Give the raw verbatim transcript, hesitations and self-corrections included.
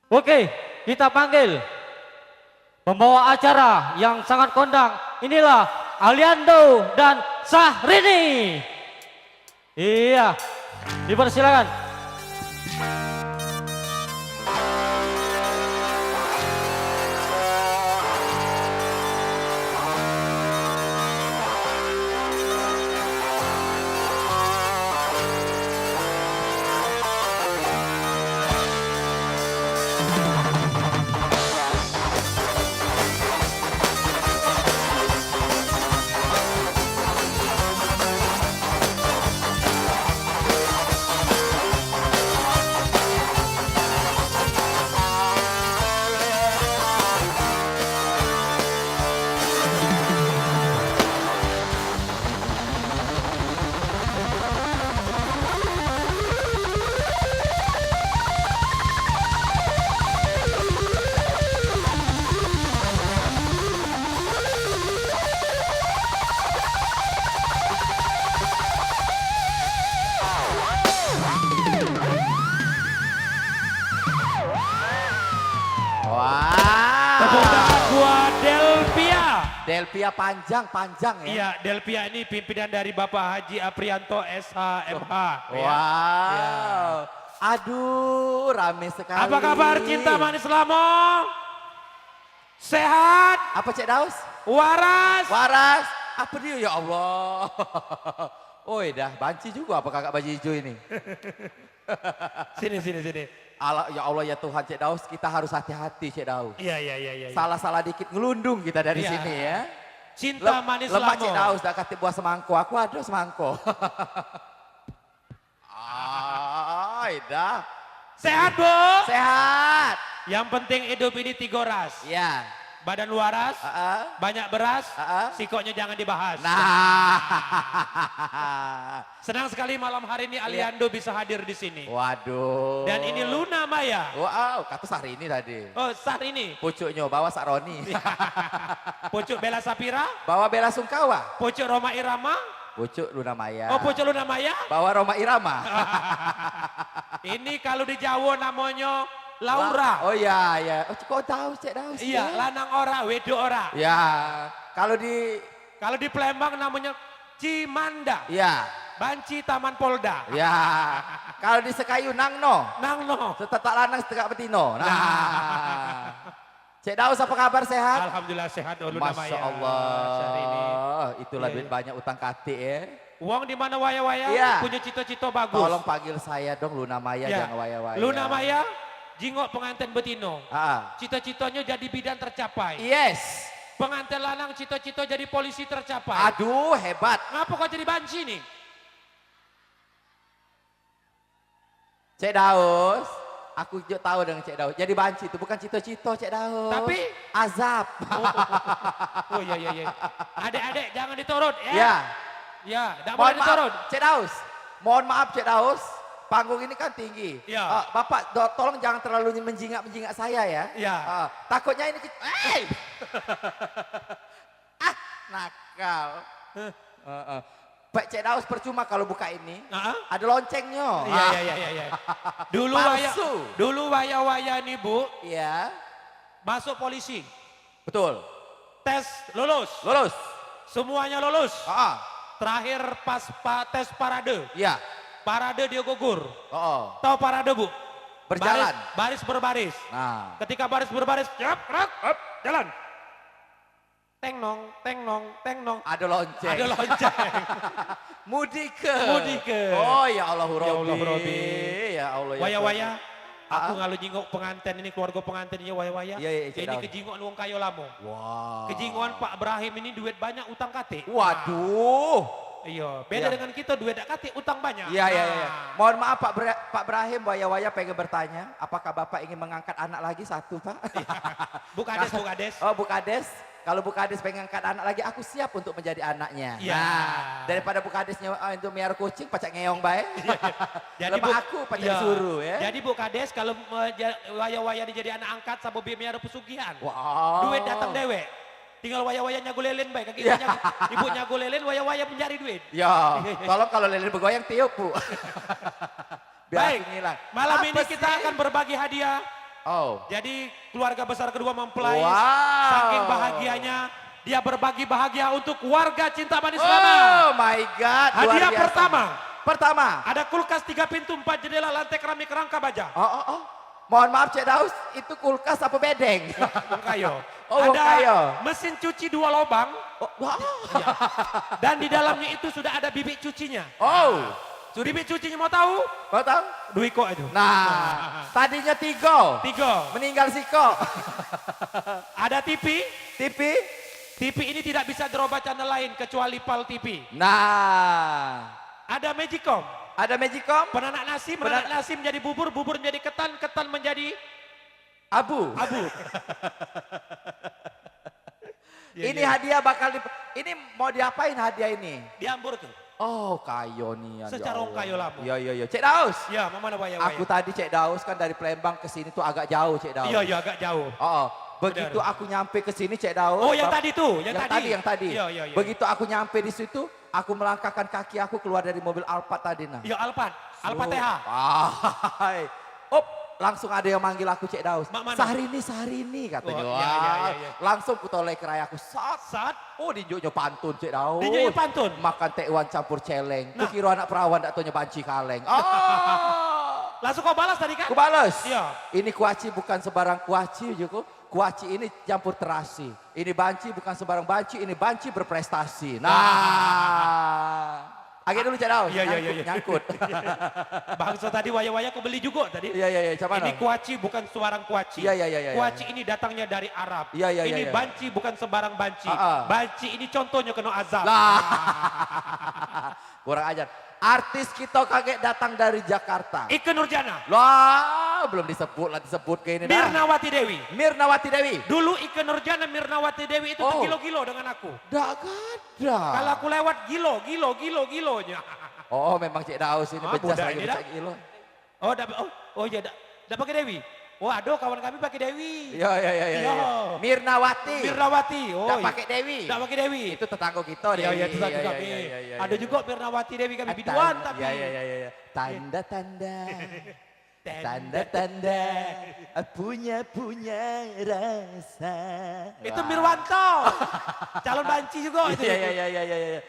Oke, kita panggil pembawa acara yang sangat kondang. Inilah Aliando dan Syahrini. Iya, dipersilakan. Wah. Tepuk tangan buat Delpia. Delpia panjang, panjang ya. Iya, Delpia ini pimpinan dari Bapak Haji Aprianto S H M H, ya. Wow. Iya. Aduh, rame sekali. Apa kabar cinta manis lama? Sehat? Apa Cek Daus? Waras? Waras. Apa dia ya Allah? Oi, dah banci juga apa kakak baju hijau ini? Sini, sini, sini. Allah, ya Allah, ya Tuhan, Cek Daus, kita harus hati-hati, Cek Daus. Iya, iya, iya, iya, iya. Salah-salah dikit ngelundung kita dari Iya. sini, ya. Cinta Lem-, manis lemak, lama. Cek Daus, dah kate buah semangko. Aku ada semangko. Ai, dah. Sehat, Bu? Sehat. Yang penting hidup ini tiga ras. Iya. Badan waras, Heeh. banyak beras, Heeh. sikoknya jangan dibahas. Nah. Senang sekali malam hari ini Iya. Aliando bisa hadir di sini. Waduh. Dan ini Luna Maya. Wow, kata Syahrini tadi. Oh, Syahrini. Pucuknyo bawa Sakroni. Pucuk Bella Sapira. Bawa Bella Sungkawa. Pucuk Rhoma Irama. Pucuk Luna Maya. Oh, Pucuk Luna Maya. Bawa Rhoma Irama. Ini kalau di Jawa namonyo Laura. La-, oh iya, iya. Oh, kok tahu, Cek Daus, Iya, ya? lanang ora, wedok ora. Ya, kalau di Kalau di Palembang namanya Cimanda. Iya. Banci Taman Polda. Ya. Kalau di Sekayu nang no. Nang no. Setetak lanang setetak betino. Nah. Nah. Cek Daus, apa kabar, sehat? Alhamdulillah sehat, oh, Luna Masya Maya. Allah. Syahrini. Itulah Iya, duit iya. banyak utang katik, ya. Wong di mana waya-waya, Iya. punya cita-cita bagus. Tolong panggil saya dong, Luna Maya, Ya. jangan waya-waya. Luna Maya, jingok pengantin betino. Ah. Cita-citanya jadi bidan tercapai. Yes. Pengantin lanang cita-cita jadi polisi tercapai. Aduh, hebat. Ngapa kau jadi banci nih? Cek Daus, aku juk tahu dengan Cek Daus. Jadi banci itu bukan cita-cita, Cek Daus. Tapi? Azab. Oh, oh, oh, oh. Oh, iya, iya, iya. Adek-adek, jangan diturut, ya. Ya. Ya, ndak Mohon boleh maaf, diturut. Cek Daus. Mohon maaf, Cek Daus. Panggung ini kan tinggi. Ya. Eh, Bapak, do-, tolong jangan terlalu menjingak-menjingak saya, ya. Ya. Eh, takutnya ini ke-, hei! Ah, nakal. Heh. Heeh. Pak Cek Daus, percuma kalau buka ini. Heeh. Ada loncengnya. Iya, Ah. iya, iya, iya, iya. Dulu waya, Palsu. dulu waya-waya nih, Bu, Iya. masuk polisi. Betul. Tes lulus. Lulus. Semuanya lulus. Heeh. Terakhir pas pa-, tes parade. Iya. Parade dia gugur. Heeh. Tahu parade, Bu? Berjalan. Baris, baris berbaris. Nah. Ketika baris berbaris, jep, rak, hop, jalan. Teng nong, teng nong, teng nong. Ada lonceng. Ada lonceng. Mudike. Mudike. Oh, ya Allah, Ya Allah, Robi. Robi. Ya Allah, ya Waya-waya. Tuhan. Aku Ah. ngalo jingok penganten ini, keluarga penganten ini, waya-waya. Iya, iya, iya, Ini Cik Daud. kejingok wong kayo lamo. Wah. Kejingokan Pak Ibrahim ini duit banyak, utang katik. Waduh. Iya, beda Iya. dengan kita, duit dak katik, utang banyak. Iya, iya, iya. Nah. Mohon maaf, Pak Bra-, Pak Ibrahim, waya-waya pengen bertanya, apakah Bapak ingin mengangkat anak lagi satu, Pak? Iya. Bu Kades, Bu Kades. Oh, Bu Kades. Kalau Bu Kades pengen angkat anak lagi, aku siap untuk menjadi anaknya. Iya. Nah, daripada Bu Kades nyewa, ah, untuk miara kucing, pacak ngeong bae. Iya, iya. Jadi, Lemak Bu, aku pacak iya. disuruh, ya. Jadi, Bu Kades, kalau, eh, ja-, waya-waya dijadi anak angkat, sabo bi miara pesugihan. Wah. Duit datang dewek. Tinggal waya-waya nyago lelen bae, kaki Iya. nyago, ibu nyago lelen, waya-waya mencari duit. Ya, tolong kalau lelen bergoyang, tiup, Bu. Biar Baik, aku ngilang. malam Apa ini kita sih? akan berbagi hadiah. Oh. Jadi keluarga besar kedua mempelai Wow. saking bahagianya dia berbagi bahagia untuk warga Cinta Manis Selama. Oh my God. Luar Hadiah biasa. Pertama Pertama. Ada kulkas tiga pintu, empat jendela, lantai keramik, rangka baja. Oh, oh, oh. Mohon maaf Cek Daus, itu kulkas apa bedeng? Wong kayo. Oh, wong Ada kayo. Mesin cuci dua lubang Oh, wow. dan di dalamnya itu sudah ada bibit cucinya. Oh. Bibit cucinya mau tahu? Mau tahu? Dua ikok itu. Nah, tadinya tiga. Tiga. Meninggal siko. Ada T V. T V. T V ini tidak bisa dirobah channel lain kecuali Pal T V. Nah. Ada Magicom. Ada Magicom. Penanak nasi, Penanak- menanak nasi menjadi bubur, bubur menjadi ketan, ketan menjadi Abu. abu. Ya, Ini ya. Hadiah bakal di, ini mau diapain hadiah ini? Diambur tuh. Oh, kayo nian. Secara wong kayo lamo. Iya, iya, iya. Cek Daus. Ya, mama waya Aku tadi Cek Daus kan dari Palembang ke sini tuh agak jauh Cek Daus. Iya, iya, agak jauh. Oh, oh. Begitu Benar. Aku nyampe ke sini Cek Daus. Oh, yang bab- tadi tuh, yang yang tadi. tadi, yang tadi. Iya, iya, iya. Begitu aku nyampe di situ, aku melangkahkan kaki aku keluar dari mobil Alphard tadi nah. Iya, Alphard. Alphard T H. Hai. Op, langsung ada yang manggil aku Cek Daus. Mak mana? Syahrini, Syahrini katanya. Oh, iya, iya, iya, Wah, iya. Langsung ku toleh kerai aku sat. Sat. Oh, dinjuknya pantun Cek Daus. Dinjuknya pantun. Makan tekwan campur celeng. Nah. Kukira anak perawan dak taunya banci kaleng. Ah. Langsung kau balas tadi kan? Ku balas. Iya. Ini kuaci bukan sembarang kuaci, Joko. Kuaci ini campur terasi. Ini banci bukan sembarang banci, ini banci berprestasi. Nah. Agak dulu Cek Daus. Iya, iya, iya, iya. Nyangkut, nyangkut. Bangso tadi waya-waya aku beli juga tadi. Iya, iya, iya. Siapa Ini no? Kuaci bukan sembarang kuaci. Iya, iya, iya, iya. Kuaci ini datangnya dari Arab. Iya, iya, iya, Ini iya. Banci bukan sembarang banci. Ah, ah. Banci ini contohnya kena azab. Lah. Kurang ajar. Artis kita kagek datang dari Jakarta. Ike Nurjana. Lah, belum disebut lah, disebut ke ini dah. Mirnawati Dewi. Mirnawati Dewi. Dulu Ike Nurjana, Mirnawati Dewi itu Oh. gilo-gilo dengan aku. Dak ada. Kalau aku lewat gilo, gilo, gilo, gilonya. Oh, memang Cek Daus ini Ah, becas budak lagi ini dah. becak gilo. Oh, dak, oh, oh iya, dak, dak pakai Dewi. Oh, ada kawan kami pakai Dewi. Iya, iya, iya, iya. Iya. Mirnawati. Mirnawati. Oh, Dak iya. Pakai Dewi. Dak pakai Dewi. Itu tetangga kita Iya, Dewi. iya, tetangga Iya, kami. iya, iya, iya, Ada iya. juga Mirnawati Dewi kami Ah, biduan tan- tapi. Iya, iya, iya, iya. Tanda-tanda. Ten- Tanda-tanda. Punya-punya rasa. Itu Wah. Mirwanto. Calon banci juga itu. Iya, iya, iya, iya, iya, iya.